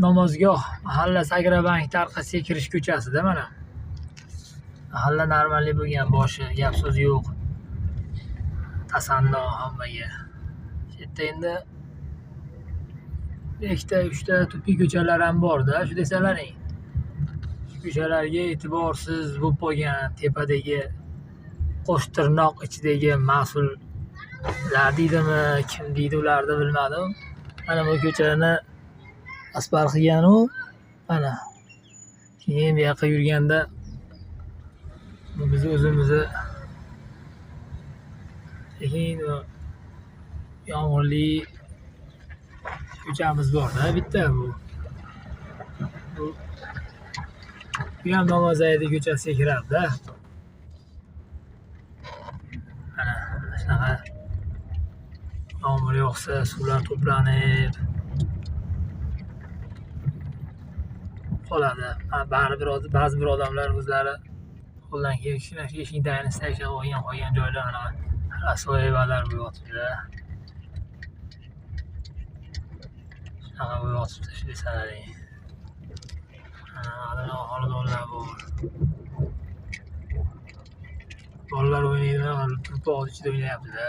Namozgoh mahallasi Agrobankni orqasiga kirish ko'chasida mana. Mahalla normallik bo'lgan boshi, gap so'z yo'q. Tasanno hammaga. Shu yerda endi ikkita, uchta tupi ko'chalar ham bor-da, shu desalaring. Shu ko'chalarga e'tiborsiz bo'lib qolgan tepadagi qo'sh tirnoq ichidagi mas'ullar deydimi, kim deydi ularni bilmadim. Mana bu ko'chani asfalt qilgan-u, mana. Keyin bu yoqqa yurganda biz o'zimizni sekin yomg'irli ko'chamiz bor-da bitta bu. Bu ham Namozaydi ko'chasiga kiradi-da. Mana shunaqa yomg'ir yog'sa suvlar to'planib qoladi. Baribir ba'zi bir odamlar o'zlari qo'ldan kelishini eshik tagini tashlab olgan qolgan joylar mana rasoyevalar bo'lib yotibdi. Shunaqa bo'lib yotibdi shu desalaring. Mana xonadonlar bor. Bolalar o'ynaydi, turpoq ichida o'ynayapti-da.